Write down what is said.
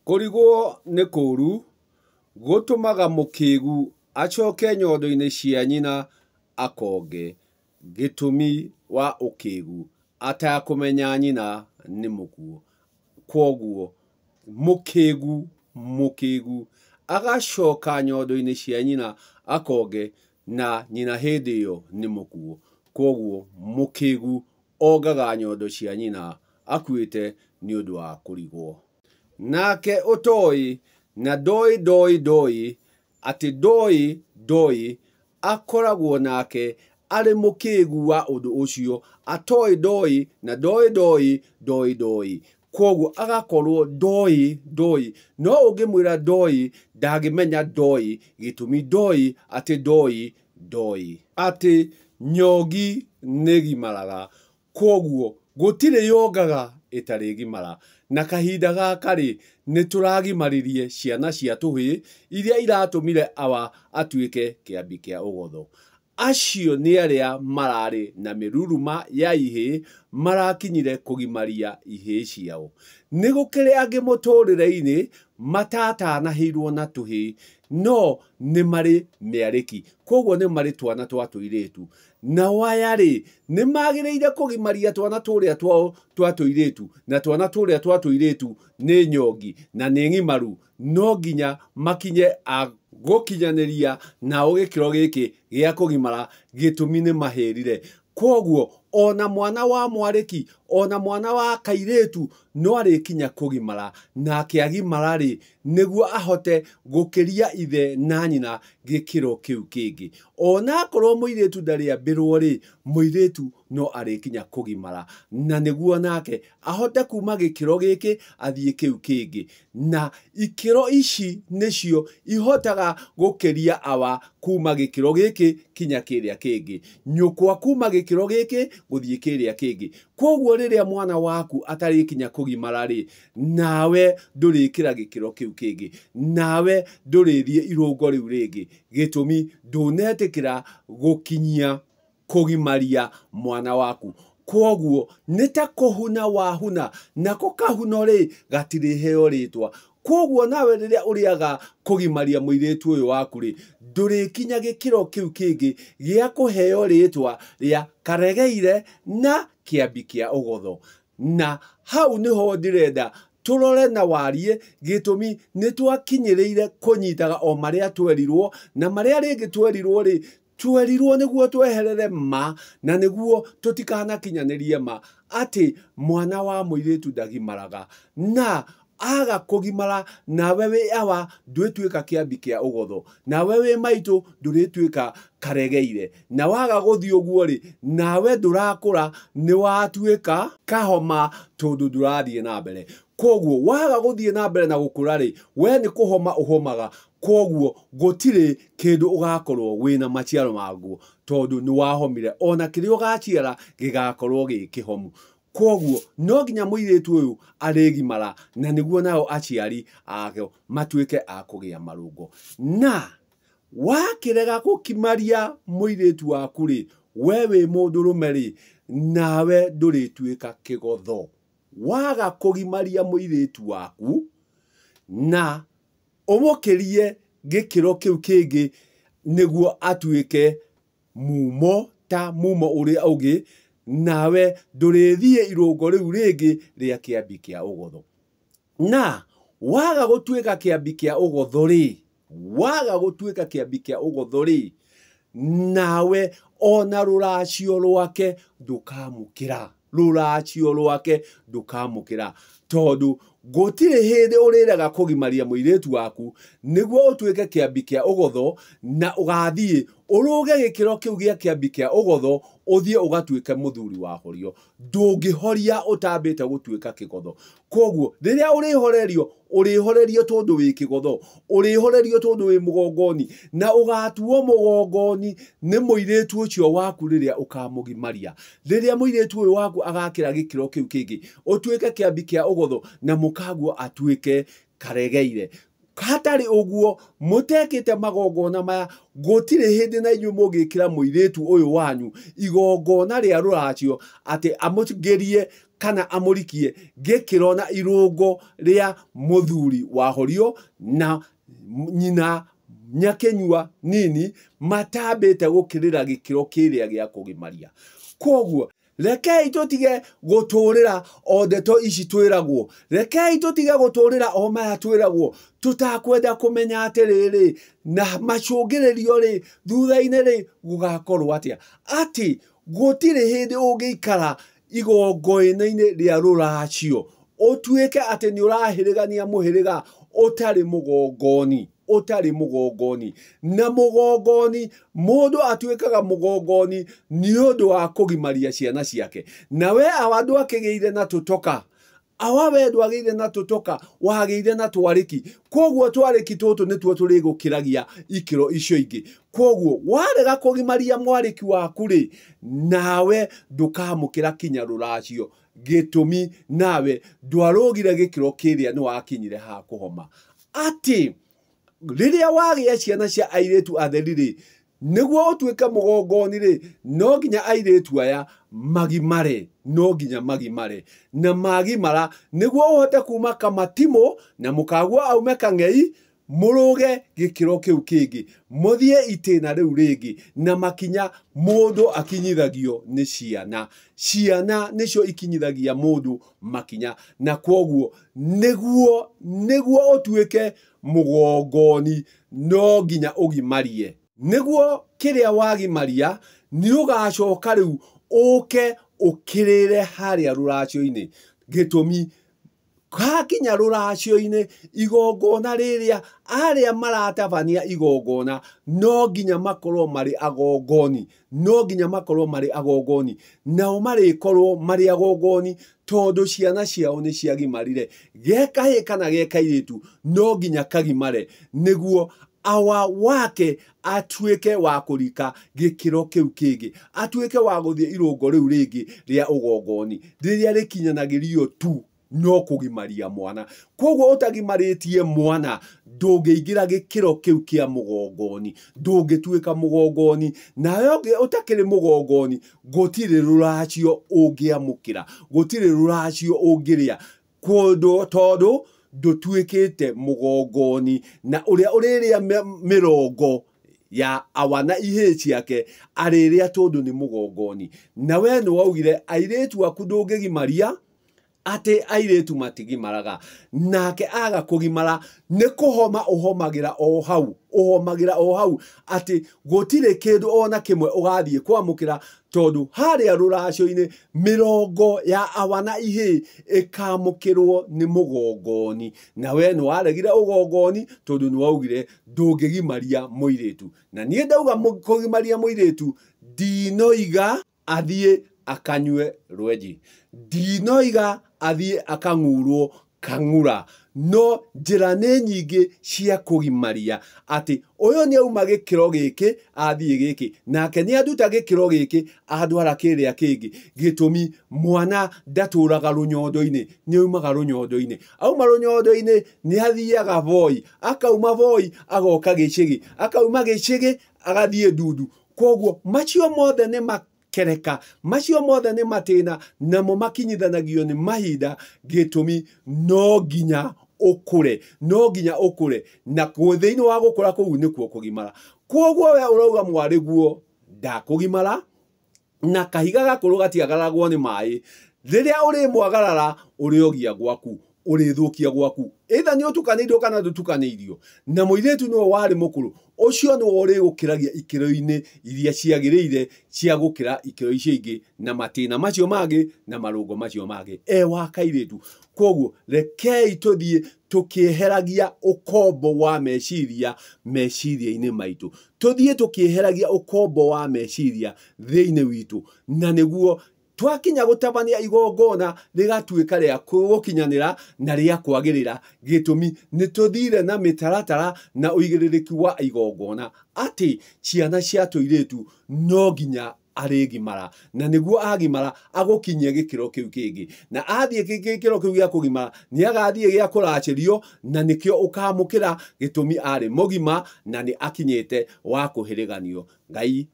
Kũrigwo nĩ kũũru gũtũmaga mũkĩgu acoke nyondo-inĩ cia nyina akonge gĩtũmi wa ũkĩgu atakũmenya nyina nĩ mũkuũ. Kwoguo mũkĩgu agacoka nyondo-inĩ cia nyina akonge na nyina hĩndĩ ĩyo nĩ mũkuũ. Kwoguo mũkĩgu ongaga nyondo cia nyina akuĩte nĩ ũndũ wa kũrigwo. Nake ũtoĩ na ndoĩ ndoĩ ndoĩ atĩ ndoĩ ndoĩ akoragwo nake arĩ mũkĩgu wa ũndũ ũcio atoĩ ndoĩ na ndoĩ ndoĩ ndoĩ ndoĩ. Kwoguo agakorwo ndoĩ ndoĩ, no ũngĩmwĩra ndoĩ ndangĩmenya ndoĩ, gĩtũmi ndoĩ atĩ ndoĩ ndoĩ atĩ nyongi nĩgimaraga. Kwoguo gũtirĩ yongaga ĩtarĩ gimara. Na kahinda gaka rĩ, nĩ tũragimaririe ciana cia tũhĩĩ iria iratũmire awa atuĩke kĩambi kĩa ũgotho. Acio nĩ arĩa mararĩ na mĩruruma ya ihĩĩ marakinyire kũgimaria ihĩĩ ciao. Nĩ gũkĩrĩ angĩ mũtũrĩre-inĩ matatanahĩirwo na tũhĩĩ no nĩ marĩ mĩarĩki, kwoguo nĩ marĩ twana twa tũirĩtu. Nao aya rĩ, nĩ magĩrĩire kũgimaria twana tũrĩa twao twa tũirĩtu, na twana tũrĩa twa tũirĩtu nĩ nyongi na nĩ ng'imaru, no nginya makinye a gũkinyanĩria nao gĩkĩro gĩkĩ gĩa kũgimara, gĩtũmi nĩ mahĩrire. Kwoguo ona mwana wa mwarĩki ona mwana wa kairĩtu no arĩkinya kũgimara, nake agimara rĩ, nĩguo ahote gũkĩria ithe na nyina gĩkĩro kĩu kĩngĩ. Ona akorwo mũirĩtu ndarĩambĩrwo rĩ, mũirĩtu no arĩkinya kũgimara, na nĩguo nake ahote kuma gĩkĩro gĩkĩ athiĩ kĩu kĩngĩ. Na ikĩro ici nĩcio ihotaga gũkĩria awa kuma gĩkĩro gĩkĩ kinya kĩrĩa kĩngĩ, nyũkwa kuma gĩkĩro gĩkĩ gũthiĩ kĩrĩa kĩngĩ. Kwoguo rĩrĩa mwana waku atarĩkinya kũgimara rĩ, nawe ndũrĩkĩra gĩkĩro kĩu kĩngĩ, nawe ndũrĩthiĩ irũngo rĩu rĩngĩ, gĩtũmi ndũnetĩkĩra gũkinyia kũgimaria mwana waku. Kwoguo nĩ ta kũhuna wahuna, nako kahuno rĩ gatirĩheo rĩtwa. Kwoguo nawe rĩrĩa ũrĩaga kũgimaria mũirĩtu ũyũ waku rĩ, ndũrĩkinya gĩkĩro kĩu kĩngĩ gĩa kũheo rĩtwa rĩa karegeire na kĩambi kĩa ũgotho. Na hau nĩho ndĩrenda tũrore na warie, gĩtũmi nĩ twakinyĩrĩire kũnyitaga o marĩa twerirwo, na marĩa rĩngĩ twerirwo rĩ, twerirwo nĩguo tweherere ma na nĩguo tũtikanakinyanĩrie ma atĩ mwana wa mũirĩtu ndagimaraga, na aga kũgimara nawe wĩ awa ndwĩtuĩka kĩambi kĩa ũgotho, nawe wĩ maitũ ndũrĩtuĩka karegeire, na waga gũthiĩ ũguo rĩ, nawe ndũrakũra, nĩ watuĩka kahoma tondũ ndũrathiĩ na mbere. Kwoguo waga gũthiĩ na mbere na gũkũra rĩ, we nĩ kũhoma ũhomaga. Kwoguo gũtirĩ kĩndũ ũgakorwo wĩna maciaro maguo tondũ nĩ wahomire, ona kĩrĩa ũgaciara gĩgakorwo gĩ kĩhomu. Kwoguo no nginya mũirĩtu ũyũ arĩgimara, na nĩguo nao aciari ake matuĩke a kũgĩa marũngo. Na wakĩrega gũkimaria mũirĩtu waku rĩ, we wĩ mũndũrũme rĩ, nawe ndũrĩtuĩka kĩgotho. Waga kũgimaria mũirĩtu waku na ũmũkĩrie gĩkĩro kĩu kĩngĩ nĩguo atuĩke mumo ta mumo ũrĩa ũngĩ, nawe ndũrĩthiĩ irũngo rĩu rĩngĩ rĩa kĩambi kĩa ũgotho. Na waga gũtuĩka kĩambi kĩa ũgotho rĩ, waga gũtuĩka kĩambi kĩa ũgotho rĩ, nawe ona rũracio rwake ndũkamũkĩra, rũracio rwake ndũkamũkĩra, tondũ gũtirĩ hĩndĩ ũrĩrega kũgimaria mũirĩtu waku nĩguo ũtuĩke kĩambi kĩa ũgotho, na ũgathiĩ ũrũge gĩkĩro kĩu gĩa kĩambi kĩa ũgotho ũthiĩ ũgatuĩke mũthuri wa horio. Ndũngĩhoria ũtambĩte gũtuĩka kĩgotho. Kwoguo rĩrĩa ũrĩhorerio, ũrĩhorerio tondũ wĩ kĩgotho, ũrĩhorerio tondũ wĩ mũgongoni, na ũgatuo mũgongoni nĩ mũirĩtu ũcio waku rĩrĩa ũkamũgimaria. Rĩrĩa mũirĩtu ũyũ waku agakĩra gĩkĩro kĩu kĩngĩ, ũtuĩke kĩambi kĩa ũgotho, na mũkaguo atuĩke karegeire. Hatarĩ ũguo mũtekĩte magongona maya, gũtirĩ hĩndĩ na inyuĩ mũngĩkĩra mũirĩtu ũyũ wanyu igongona rĩa rũracio atĩ amũngĩrie kana amũrikie gĩkĩro na irũngo rĩa mũthuri wa horio na nyina nyakĩnyua nini matambĩte gũkĩrĩra gĩkĩro kĩrĩa gĩa kũgimaria. Kwoguo rekei tũtige gũtũrĩra o ndeto ici twĩragwo, rekei tũtige gũtũrĩra o maya twĩragwo, tũtakwenda kũmenya atĩrĩrĩ na macũngĩrĩrio rĩ thutha-inĩ rĩ gũgakorwo atĩa, atĩ gũtirĩ hĩndĩ ũngĩikara igongona-inĩ rĩa rũracio ũtuĩke atĩ nĩ ũrahĩrĩgania mũhĩrĩga ũtarĩ mũgongoni, ũtarĩ mũgongoni. Na mũgongoni, mũndũ atuĩkaga mũgongoni nĩ ũndũ wa kũgimaria ciana ciake. Na we awa ndwakĩgĩire na tũtoka, awa we ndwagĩire na tũtoka, wagĩire na twarĩki. Kwoguo twarĩki tũtũ nĩtuo tũrĩgũkĩragia ikĩro icio ingĩ. Kwoguo warega kũgimaria mwarĩki waku rĩ, nawe ndũkamũkĩra kinya rũracio. Gĩtũmi nawe ndwarũgire gĩkĩro kĩrĩa nĩ wakinyire ha kũhoma. Atĩ rĩrĩa wagĩa ciana cia airĩtu atheri rĩ, nĩguo ũtuĩke mũgongoni rĩ, no nginya airĩtu aya magimare, no nginya magimare. Na magimara nĩguo ũhote kuma kamatimũ na mũkaguo aume kang'ei, mũrũge gĩkĩro kĩu kĩngĩ, mũthiĩ itĩna rĩu rĩngĩ. Na makinya mũndũ akinyithagio nĩ ciana, ciana nĩcio ikinyithagia mũndũ makinya. Na kwoguo nĩguo ũtuĩke mũgongoni no nginya ũgimarie. Nĩguo kĩrĩa wagimaria nĩ ũgacoka rĩu ũke ũkĩrĩre harĩa rũracio-inĩ. Gĩtũmi hakinya rũracio-inĩ igongona rĩrĩa arĩa maratabania igongona no nginya makorwo marĩ agongoni, no nginya makorwo marĩ agongoni. Nao marĩkorwo marĩ agongoni tondũ ciana ciao nĩ ciagimarire. Ge kahĩĩ kana ge kairĩtu no nginya kagimare nĩguo awa wake atuĩke wa kũrika gĩkĩro kĩu kĩngĩ, atuĩke wa gũthiĩ irũngo rĩu rĩngĩ rĩa ũgongoni rĩrĩa rĩkinyanagĩrio tu no kũgimaria mwana. Kwoguo ũtagimarĩtie mwana ndũngĩingĩra gĩkĩro kĩu kĩa mũgongoni, ndũngĩtuĩka mũgongoni. Nawe ũtakĩrĩ mũgongoni gũtirĩ rũracio ũngĩamũkĩra, gũtirĩ rũracio ũngĩrĩa, tondũ ndũtuĩkĩte mũgongoni. Na ũrĩa ũrĩrĩa mĩrongo ya awa na ihĩĩ ciake arĩrĩa tondũ nĩ mũgongoni. Na we nĩ waugire airĩtu aku ndũngĩgimaria, atĩ airĩtu matigimaraga. Nake aga kũgimara nĩ kũhoma ũhomagĩra o hau, ũhomagĩra o hau, atĩ gũtirĩ kĩndũ ona kĩmwe ũgathiĩ kwamũkĩra, tondũ harĩa rũracio-inĩ mĩrongo ya awa na ihĩĩ ĩkamũkĩrwo nĩ mũgongoni. Na we nĩ waregire ũgongoni tondũ nĩ waugire ndũngĩgimaria mũirĩtu. Na niĩ ndauga kũgimaria mũirĩtu ndinoiga athiĩ akanyue rwenji, ndinoiga athiĩ akang'urwo kang'ura, no njĩra nĩ nyingĩ cia kũgimaria atĩ ũyũ nĩ auma gĩkĩro gĩkĩ athiĩ gĩkĩ, nake nĩ anduta gĩkĩro gĩkĩ andwara kĩrĩa kĩngĩ. Gĩtũmi mwana ndatũraga rũnyondo-inĩ, nĩ aumaga rũnyondo-inĩ. Auma rũnyondo-inĩ nĩ athiaga Voi, akauma Voi agoka gĩcĩgĩ, akauma gĩcĩgĩ agathiĩ Ndundu. Kwoguo macio mothe nĩ kereka, macio mothe nĩ matĩna, namo makinyithanagio nĩ mahinda. Gĩtũmi no nginya ũkũre, no nginya ũkũre, na thĩinĩ wa gũkũra kũu nĩkuo kũgimara. Kwoguo we ũrauga mwarĩguo ndakũgimara, na kahiga gakũrũ gatiagararagwo nĩ maĩ. Rĩrĩa ũrĩmwagarara ũrĩogia gwaku, ũrĩthũkia gwaku, either nĩ ũtukanĩirio kana ndũtukanĩirio. Na mũirĩtu nĩwe warĩ mũkũrũ, ũcio nĩwe ũrĩgũkĩragia ikĩro-inĩ iria ciagĩrĩire cia gũkĩra ikĩro icio ingĩ, na matĩna macio mangĩ na marũngo macio mangĩ e wa kairĩtu. Kwoguo rekei tũthiĩ tũkĩeheragia ũkombo wa meciria meciria-inĩ maitũ, tũthiĩ tũkĩeheragia ũkombo wa meciria thĩinĩ witũ, na nĩguo twakinya gũtabania igongona rĩgatuĩka rĩa gũkinyanĩra na rĩa kwagĩrĩra. Gĩtũmi nĩ tũthire na mĩtaratara na ũigĩrĩrĩki wa igongona atĩ ciana cia tũirĩtu no nginya arĩgimara, na nĩguo agimara agũkinyie gĩkĩro kĩu kĩngĩ. Na athiĩ gĩkĩro kĩu gĩa kũgimara nĩ agathiĩ gĩa kũracĩrio, na nĩkĩo ũkamũkĩra. Gĩtũmi arĩ mũgima na nĩ akinyĩte wa kũhĩrĩganio. Ngai